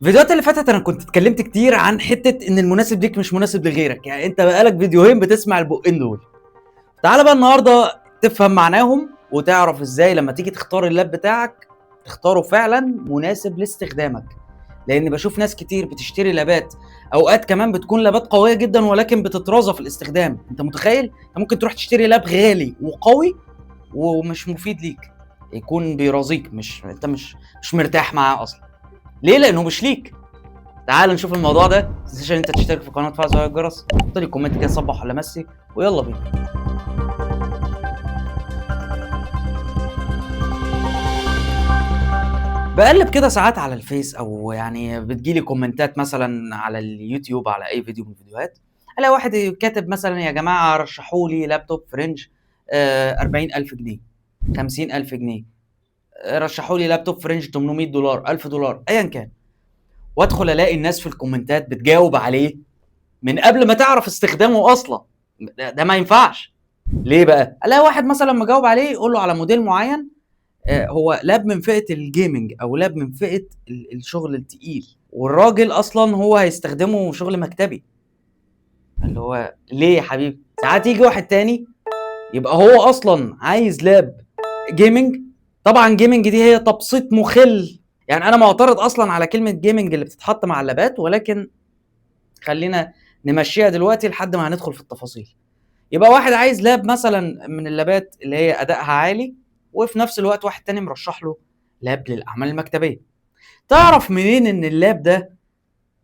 الفيديوهات اللي فاتت انا كنت اتكلمت كتير عن حتة ان المناسب ليك مش مناسب لغيرك، يعني انت بقالك فيديوهين بتسمع البقين دول. تعال بقى النهارده تفهم معناهم وتعرف ازاي لما تيجي تختار اللاب بتاعك تختاره فعلا مناسب لاستخدامك. لان بشوف ناس كتير بتشتري لابات، اوقات كمان بتكون لابات قوية جدا ولكن بتترازى في الاستخدام. انت متخيل؟ انت ممكن تروح تشتري لاب غالي وقوي ومش مفيد ليك، يكون بيرازيك، مش انت مش مرتاح معاه اصلا. ليه؟ لانه مش ليك. تعال نشوف الموضوع ده. ما تنساش ان انت تشترك في القناة وتفعل زر الجرس، حط لي comment كده صبح ولا مسي، ويلا بينا. بقلب كده ساعات على الفيس، او يعني بتجيلي كومنتات مثلا على اليوتيوب على اي فيديو من الفيديوهات، الاقي واحد كاتب مثلا يا جماعة رشحوا لي لابتوب ف range 40,000 جنيه، 50,000 جنيه، رشحوا لي لابتوب ف range $800، $1000، ايا كان. وادخل الاقي الناس في الكومنتات بتجاوب عليه من قبل ما تعرف استخدامه اصلا. ده ما ينفعش. ليه بقى؟ الاقي واحد مثلا مجاوب عليه يقول له على موديل معين، هو لاب من فئة ال gaming او لاب من فئة الشغل التقيل، والراجل اصلا هو هيستخدمه شغل مكتبي. اللي هو ليه يا حبيبي؟ ساعات يجي واحد تاني يبقى هو اصلا عايز لاب gaming. طبعا gaming دي هي تبسيط مخل، يعني انا معترض اصلا على كلمة gaming اللي بتتحط مع اللابات، ولكن خلينا نمشيها دلوقتي لحد ما هندخل في التفاصيل. يبقى واحد عايز لاب مثلا من اللابات اللي هي ادائها عالي، وفي نفس الوقت واحد تاني مرشح له لاب للاعمال المكتبيه. تعرف منين ان اللاب ده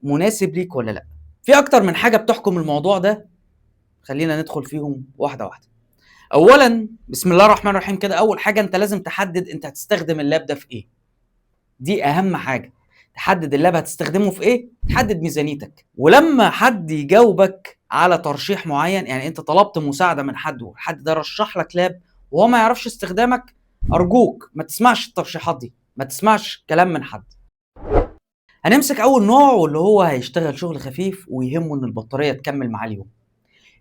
مناسب ليك ولا لا؟ في اكتر من حاجة بتحكم الموضوع ده، خلينا ندخل فيهم واحدة واحدة. اولا بسم الله الرحمن الرحيم كده، اول حاجة انت لازم تحدد انت هتستخدم اللاب ده في ايه. دي اهم حاجة، تحدد اللاب هتستخدمه في ايه، تحدد ميزانيتك. ولما حد يجاوبك على ترشيح معين، يعني انت طلبت مساعدة من حد والحد ده رشح لك لاب وهو ما يعرفش استخدامك، ارجوك ما تسمعش الترشيحات دي، ما تسمعش كلام من حد. هنمسك اول نوع واللي هو هيشتغل شغل خفيف ويهمه ان البطارية تكمل معاه اليوم.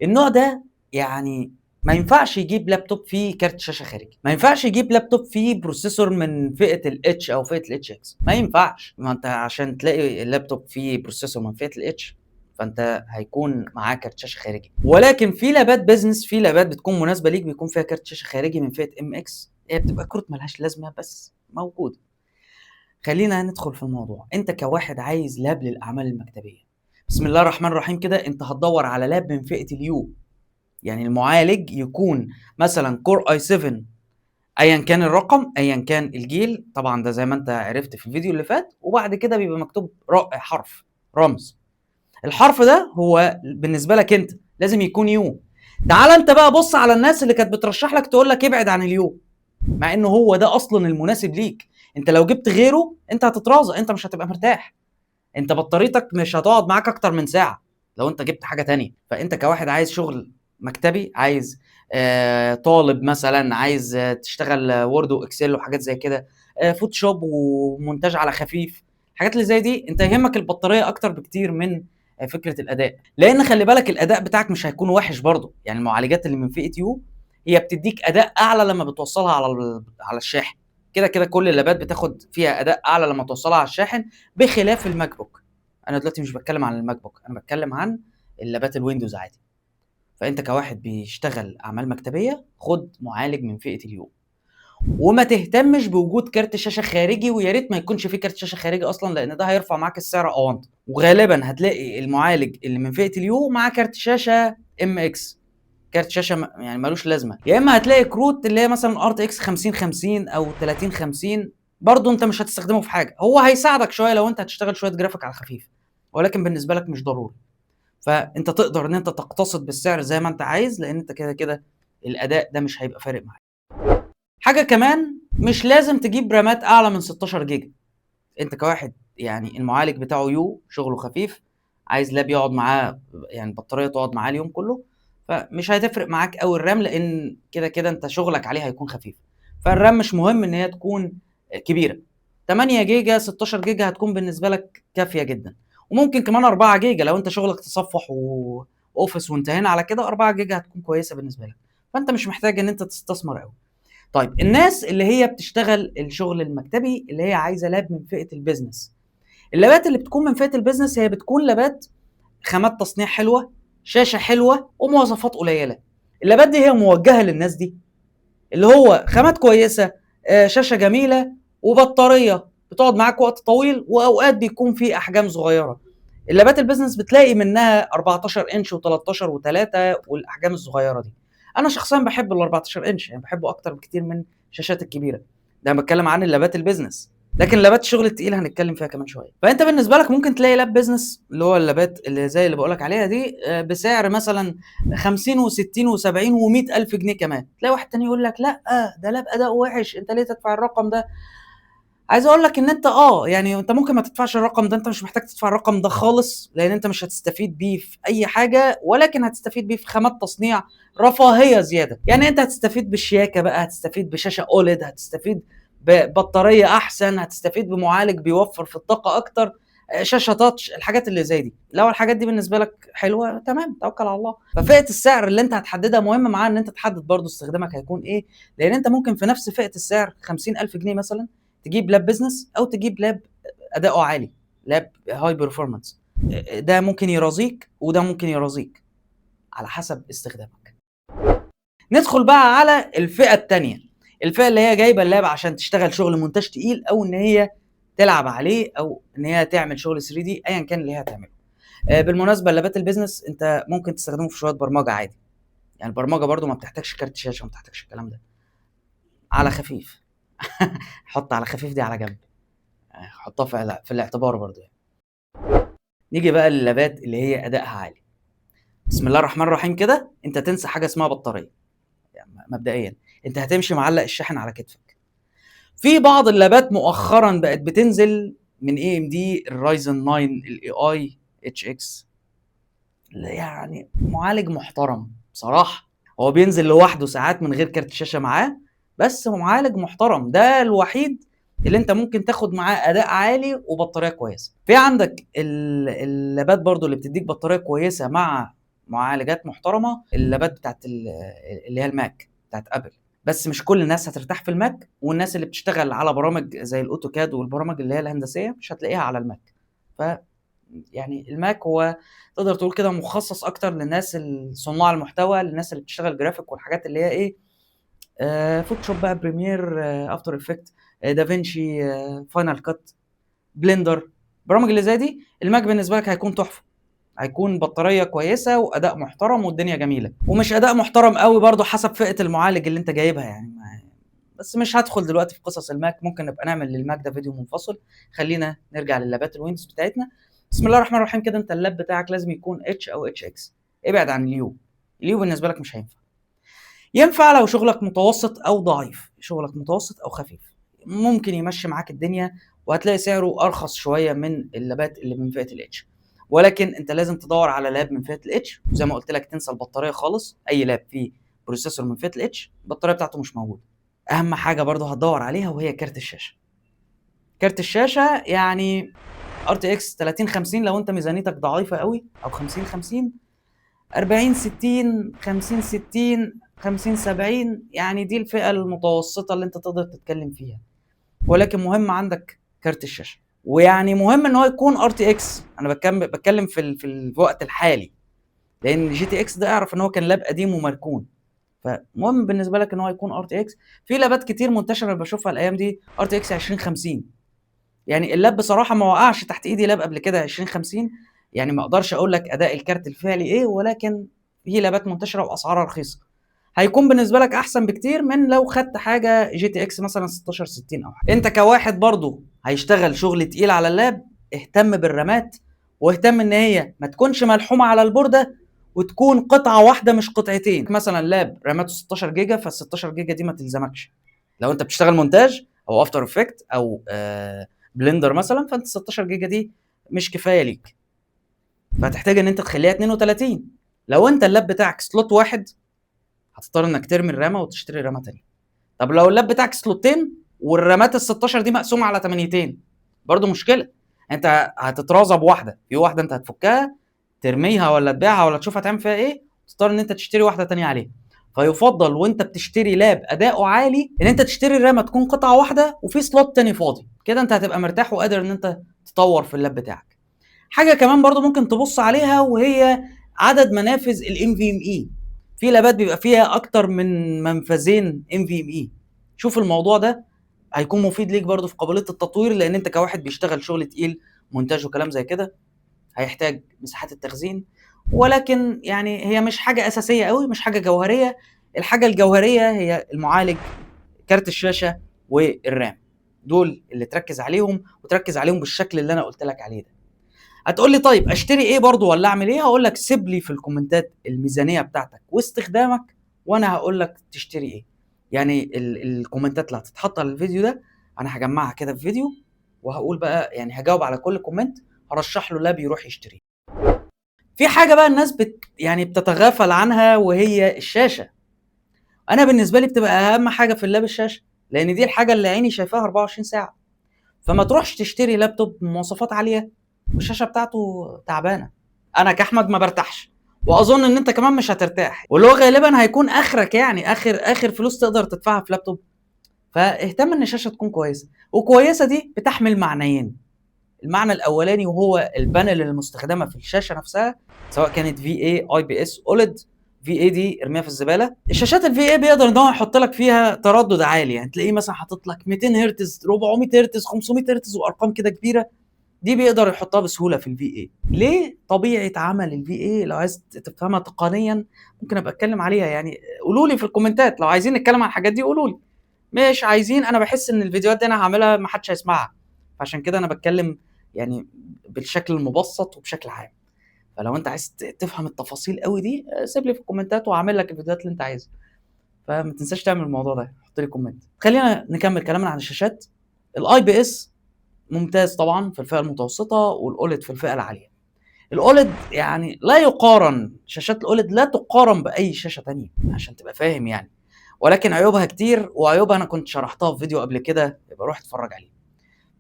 النوع ده يعني ما ينفعش يجيب لابتوب فيه كارت شاشة خارجي، ما ينفعش يجيب لابتوب فيه processor من فئة ال H او فئة ال HX، ما ينفعش. ما انت عشان تلاقي اللابتوب فيه processor من فئة ال H فانت هيكون معاه كارت شاشة خارجي. ولكن في لابات business، في لابات بتكون مناسبة ليك بيكون فيها كارت شاشة خارجي من فئة MX، هي بتبقى كروت ملهاش لازمه بس موجودة. خلينا ندخل في الموضوع. انت كواحد عايز لاب للاعمال المكتبيه، بسم الله الرحمن الرحيم كده، انت هتدور على لاب من فئة ال U، يعني المعالج يكون مثلا Core i7 ايا كان الرقم ايا كان الجيل، طبعا ده زي ما انت عرفت في الفيديو اللي فات. وبعد كده بيبقى مكتوب حرف رمز، الحرف ده هو بالنسبة لك انت لازم يكون U. تعال انت بقى بص على الناس اللي كانت بترشح لك تقول لك ابعد عن ال U، مع انه هو ده اصلا المناسب ليك. انت لو جبت غيره انت هتترازى، انت مش هتبقى مرتاح، انت بطاريتك مش هتقعد معاك اكتر من ساعة لو انت جبت حاجة تانية. فانت كواحد عايز شغل مكتبي، عايز طالب مثلا، عايز تشتغل Word و Excel وحاجات زي كده، Photoshop ومونتاج على خفيف، الحاجات اللي زي دي، انت يهمك البطارية اكتر بكتير من فكرة الاداء. لان خلي بالك الاداء بتاعك مش هيكون وحش برضه، يعني المعالجات اللي من فئة U هي بتديك اداء اعلى لما بتوصلها على الشاحن. كده كده كل اللابات بتاخد فيها اداء اعلى لما توصلها على الشاحن، بخلاف ال MacBook. انا دلوقتي مش بتكلم عن ال MacBook، انا بتكلم عن اللابات ال Windows عادي. فانت كواحد بيشتغل اعمال مكتبيه خد معالج من فئة ال U، وما تهتمش بوجود كارت شاشة خارجي، ويا ريت ما يكونش فيه كارت شاشة خارجي اصلا، لان ده هيرفع معاك السعر اونطه. وغالبا هتلاقي المعالج اللي من فئة ال U مع كارت شاشة MX، كارت شاشة يعني ملوش لازمه. يا اما هتلاقي كروت اللي هي مثلا RTX 5050 او 3050، برضه انت مش هتستخدمه في حاجة، هو هيساعدك شوية لو انت هتشتغل شوية جرافيك على الخفيف، ولكن بالنسبة لك مش ضروري. فانت تقدر ان انت تقتصد بالسعر زي ما انت عايز، لان انت كده كده الاداء ده مش هيبقى فارق معاك. حاجة كمان، مش لازم تجيب رامات اعلى من 16 جيجا. انت كواحد يعني المعالج بتاعه U، شغله خفيف، عايز لاب يقعد معاه، يعني البطارية تقعد معاه اليوم كله، فمش هتفرق معاك قوي ال RAM، لان كده كده انت شغلك عليه هيكون خفيف. فال RAM مش مهم ان هي تكون كبيرة، 8 جيجا 16 جيجا هتكون بالنسبة لك كافيه جدا. وممكن كمان 4 جيجا لو انت شغلك تصفح و Office وانتهينا على كده، 4 جيجا هتكون كويسة بالنسبة لك. فانت مش محتاج ان انت تستثمر قوي. طيب الناس اللي هي بتشتغل الشغل المكتبي، اللي هي عايزه لاب من فئة ال business، اللابات اللي بتكون من فئة ال business هي بتكون لابات خامات تصنيع حلوة، شاشة حلوة، ومواصفات قليله. اللابات دي هي موجهة للناس دي، اللي هو خامات كويسة، شاشة جميلة، وبطاريه بتقعد معاك وقت طويل، واوقات بيكون في احجام صغيرة. اللابات ال business بتلاقي منها 14 انش و13 و3 والاحجام الصغيرة دي. انا شخصيا بحب ال 14 انش، يعني بحبه اكتر بكتير من الشاشات الكبيرة. ده انا بتكلم عن اللابات ال business، لكن لابات الشغل التقيل هنتكلم فيها كمان شوية. فانت بالنسبة لك ممكن تلاقي لاب business اللي هو اللابات اللي زي اللي بقولك عليها دي، بسعر مثلا 50 و60 و70 و100 الف جنيه كمان. تلاقي واحد تاني يقول لك لا ده لاب اداء وحش، انت ليه تدفع الرقم ده؟ عايز اقول لك ان انت يعني انت ممكن ما تدفعش الرقم ده، انت مش محتاج تدفع الرقم ده خالص، لان انت مش هتستفيد بيه في اي حاجة، ولكن هتستفيد بيه في خامات تصنيع رفاهية زيادة. يعني انت هتستفيد بالشياكه بقى، هتستفيد بشاشة OLED، هتستفيد ببطاريه احسن، هتستفيد بمعالج بيوفر في الطاقة اكتر، شاشة touch، الحاجات اللي زي دي. لو الحاجات دي بالنسبة لك حلوة تمام، توكل على الله. ففئه السعر اللي انت هتحددها مهم معاها ان انت تحدد برضو استخدامك هيكون ايه، لان انت ممكن في نفس فئة السعر 50,000 جنيه مثلا تجيب لاب business او تجيب لاب اداؤه عالي، لاب high performance. ده ممكن يرازيك وده ممكن يرازيك على حسب استخدامك. ندخل بقى على الفئة الثانية، الفئة اللي هي جايبه اللاب عشان تشتغل شغل مونتاج تقيل، او ان هي تلعب عليه، او ان هي تعمل شغل 3D، ايا كان اللي هي هتعمله. بالمناسبة اللابات ال business انت ممكن تستخدمه في شوية برمجة عادي، يعني البرمجة برضو ما بتحتاجش كارت شاشة، ما بتحتاجش الكلام ده. على خفيف حط على خفيف دي على جنب، حطها في الاعتبار برضو يعني. نيجي بقى للابات اللي هي ادائها عالي. بسم الله الرحمن الرحيم كده، انت تنسى حاجة اسمها بطارية. يعني مبدئيا انت هتمشي معلق الشاحن على كتفك. في بعض اللابات مؤخرا بقت بتنزل من AMD ال Ryzen 9 ال AI HX، يعني معالج محترم بصراحة، هو بينزل لوحده ساعات من غير كارت شاشة معاه، بس معالج محترم. ده الوحيد اللي انت ممكن تاخد معاه اداء عالي وبطاريه كويسة. في عندك اللابات برضو اللي بتديك بطارية كويسة مع معالجات محترمه، اللابات بتاعت اللي هي ال Mac بتاعت Apple، بس مش كل الناس هترتاح في ال Mac، والناس اللي بتشتغل على برامج زي ال AutoCAD والبرامج اللي هي الهندسية مش هتلاقيها على ال Mac. ف يعني ال Mac هو تقدر تقول كده مخصص اكتر للناس صناع المحتوى، للناس اللي بتشتغل جرافيك والحاجات اللي هي ايه، Photoshop بقى، Premiere، After Effect، DaVinci، Final Cut، Blender، البرامج اللي زي دي. ال Mac بالنسبة لك هيكون تحفة، هيكون بطارية كويسة واداء محترم والدنيا جميلة، ومش اداء محترم قوي برضو حسب فئة المعالج اللي انت جايبها يعني. بس مش هدخل دلوقتي في قصص ال Mac، ممكن نبقى نعمل لل Mac ده فيديو منفصل. خلينا نرجع للابات ال Windows بتاعتنا. بسم الله الرحمن الرحيم كده، انت اللاب بتاعك لازم يكون H او HX، ابعد عن ال U. ال U بالنسبة لك مش هينفع. ينفع لو شغلك متوسط او ضعيف، شغلك متوسط او خفيف ممكن يمشي معاك الدنيا، وهتلاقي سعره ارخص شوية من اللابات اللي من فئة ال H. ولكن انت لازم تدور على لاب من فئة ال H، وزي ما قلت لك تنسى البطارية خالص. اي لاب فيه processor من فئة ال H البطارية بتاعته مش موجودة. اهم حاجة برضه هتدور عليها وهي كارت الشاشة. كارت الشاشة يعني RTX 3050 لو انت ميزانيتك ضعيفة قوي، او 5050، 4060، 5060، 5070، يعني دي الفئة المتوسطة اللي انت تقدر تتكلم فيها. ولكن مهم عندك كارت الشاشة، ويعني مهم ان هو يكون RTX. انا بتكلم في الوقت الحالي، لان GTX ده اعرف ان هو كان لاب قديم ومركون، فمهم بالنسبة لك ان هو يكون RTX. في لابات كتير منتشرة بشوفها الايام دي RTX 2050، يعني اللاب بصراحة ما وقعش تحت ايدي لاب قبل كده 2050، يعني ما اقدرش اقول لك اداء الكارت الفعلي ايه، ولكن في لابات منتشرة واسعارها رخيصة، هيكون بالنسبة لك احسن بكتير من لو خدت حاجة GTX مثلا 1660 او حاجة. انت كواحد برضو هيشتغل شغل تقيل على اللاب، اهتم بالرامات، واهتم ان هي ما تكونش ملحومه على البورده، وتكون قطعه واحدة مش قطعتين. مثلا لاب راماته 16 جيجا، فال 16 جيجا دي ما تلزمكش لو انت بتشتغل مونتاج او After Effect او Blender مثلا، فانت 16 جيجا دي مش كفاية ليك، فهتحتاج ان انت تخليها 32. لو انت اللاب بتاعك slot واحد هتضطر انك ترمي الرامه وتشتري رامة تانية. طب لو اللاب بتاعك سلوتين والرامات ال 16 دي مقسومة على 8، برضو مشكلة، انت هتترازى بواحدة، في واحدة انت هتفكها ترميها ولا تبيعها ولا تشوف هتعمل فيها ايه، تضطر ان انت تشتري واحدة تانية عليها. فيفضل وانت بتشتري لاب اداؤه عالي ان انت تشتري الرامه تكون قطعه واحدة وفي slot تاني فاضي، كده انت هتبقى مرتاح وقادر ان انت تطور في اللاب بتاعك. حاجة كمان برضو ممكن تبص عليها وهي عدد منافذ ال NVMe. في لابات بيبقى فيها اكتر من منفذين NVMe. شوف الموضوع ده هيكون مفيد ليك برضو في قابلية التطوير، لان انت كواحد بيشتغل شغل تقيل مونتاج وكلام زي كده هيحتاج مساحات التخزين، ولكن يعني هي مش حاجة اساسية قوي، مش حاجة جوهرية. الحاجة الجوهرية هي المعالج، كارت الشاشة وال RAM، دول اللي تركز عليهم، وتركز عليهم بالشكل اللي انا قلت لك عليه ده. هتقول لي طيب اشتري ايه برضو ولا اعمل ايه؟ هقول لك سيب لي في الكومنتات الميزانية بتاعتك واستخدامك وانا هقول لك تشتري ايه. يعني الكومنتات اللي هتتحط على الفيديو ده انا هجمعها كده في فيديو، وهقول بقى يعني هجاوب على كل comment، هرشح له لاب يروح يشتريه. في حاجة بقى الناس يعني بتتغافل عنها وهي الشاشة. انا بالنسبة لي بتبقى اهم حاجة في اللاب الشاشة، لان دي الحاجة اللي عيني شايفاها 24 ساعة. فما تروحش تشتري لابتوب بمواصفات عالية والشاشه بتاعته تعبانة. انا كاحمد ما برتاحش، واظن ان انت كمان مش هترتاح، واللي هو غالبا هيكون اخرك، يعني اخر فلوس تقدر تدفعها في لابتوب. فاهتم ان الشاشة تكون كويسة، وكويسة دي بتحمل معنيين. المعنى الاولاني وهو ال panel المستخدمة في الشاشة نفسها، سواء كانت في اي، اي بي اس، اوليد. في اي دي ارميها في الزبالة. الشاشات ال VA بيقدر ان هو يحط لك فيها تردد عالي، يعني تلاقيه مثلا حاطط لك 200 هرتز، 400 هرتز، 500 هرتز، وارقام كده كبيرة، دي بيقدر يحطها بسهولة في ال VA. ليه؟ طبيعة عمل ال VA لو عايز تفهمها تقنيا ممكن ابقى اتكلم عليها، يعني قولوا لي في الكومنتات لو عايزين نتكلم عن الحاجات دي، قولوا لي. مش عايزين، انا بحس ان الفيديوهات دي انا هعملها ما حدش هيسمعها، فعشان كده انا بتكلم يعني بالشكل المبسط وبشكل عام. فلو انت عايز تفهم التفاصيل قوي دي سيب لي في الكومنتات وهعمل لك الفيديوهات اللي انت عايزها. فما تنساش تعمل الموضوع ده، حط لي comment. خلينا نكمل كلامنا عن الشاشات. ال IPS ممتاز طبعا في الفئة المتوسطة، وال OLED في الفئة العالية. ال OLED يعني لا يقارن، شاشات ال OLED لا تقارن باي شاشة تانية عشان تبقى فاهم يعني، ولكن عيوبها كتير، وعيوبها انا كنت شرحتها في فيديو قبل كده، يبقى روح اتفرج عليه.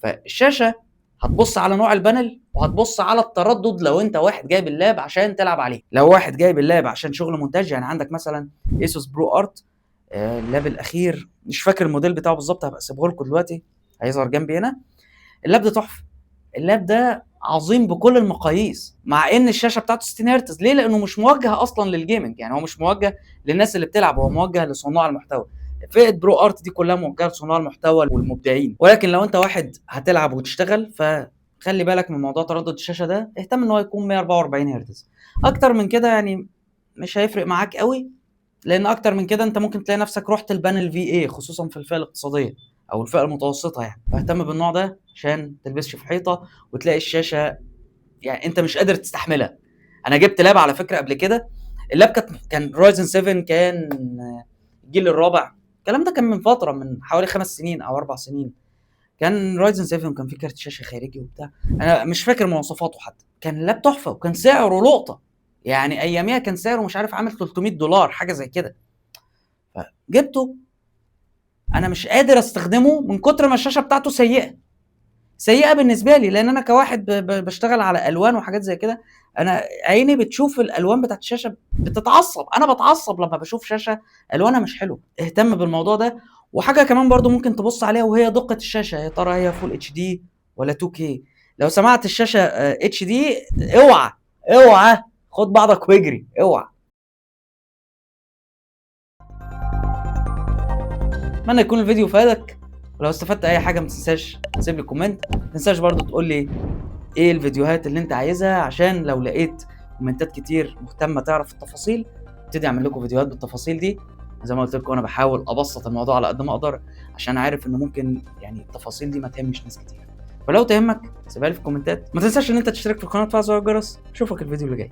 فالشاشه هتبص على نوع ال panel، وهتبص على التردد لو انت واحد جايب اللاب عشان تلعب عليه. لو واحد جايب اللاب عشان شغل مونتاج، يعني عندك مثلا ASUS ProArt، اللاب الاخير مش فاكر الموديل بتاعه بالظبط، هبقى اسيبه لكم دلوقتي هيظهر جنبي هنا. اللاب ده تحفة، اللاب ده عظيم بكل المقاييس، مع ان الشاشة بتاعته 60 هرتز. ليه؟ لانه مش موجه اصلا لل gaming، يعني هو مش موجه للناس اللي بتلعب، هو موجه لصناع المحتوى. فئة ProArt دي كلها موجهة لصناع المحتوى والمبدعين. ولكن لو انت واحد هتلعب وتشتغل، فخلي بالك من موضوع تردد الشاشة ده، اهتم ان هو يكون 144 هرتز. اكتر من كده يعني مش هيفرق معاك قوي، لان اكتر من كده انت ممكن تلاقي نفسك رحت ال panel VA، خصوصا في الفئة الاقتصادية او الفئة المتوسطة يعني. فاهتم بالنوع ده عشان تلبسش في حيطة وتلاقي الشاشة يعني انت مش قادر تستحملها. انا جبت لاب على فكرة قبل كده، اللاب كان Ryzen 7، كان الجيل الرابع، الكلام ده كان من فترة، من حوالي 5 سنين او 4 سنين. كان Ryzen 7 وكان فيه كارت شاشة خارجي وبتاع، انا مش فاكر مواصفاته حتى. كان لاب تحفة وكان سعره لقطة، يعني اياميها كان سعره مش عارف عامل $300 حاجة زي كده. فجبته، انا مش قادر استخدمه من كتر ما الشاشة بتاعته سيئه، سيئه بالنسبة لي، لان انا كواحد بشتغل على الوان وحاجات زي كده، انا عيني بتشوف الالوان بتاعت الشاشة بتتعصب، انا بتعصب لما بشوف شاشة الوانها مش حلوة. اهتم بالموضوع ده. وحاجه كمان برضو ممكن تبص عليها وهي دقه الشاشة، يا ترى هي full HD ولا 2K. لو سمعت الشاشة HD اوعى اوعى خد بعضك واجري، اوعى. اتمنى يكون الفيديو فادك، ولو استفدت اي حاجة ما تنساش تسيب لي comment، ما تنساش برضو تقول لي ايه الفيديوهات اللي انت عايزها، عشان لو لقيت كومنتات كتير مهتمة تعرف التفاصيل ابتدي اعمل لكم فيديوهات بالتفاصيل دي. زي ما قلت لكم انا بحاول ابسط الموضوع على قد ما اقدر، عشان عارف انه ممكن يعني التفاصيل دي ما تهمش ناس كتير. فلو تهمك سيبها لي في الكومنتات. ما تنساش ان انت تشترك في القناة وتفعل زر الجرس. اشوفك الفيديو اللي جاي.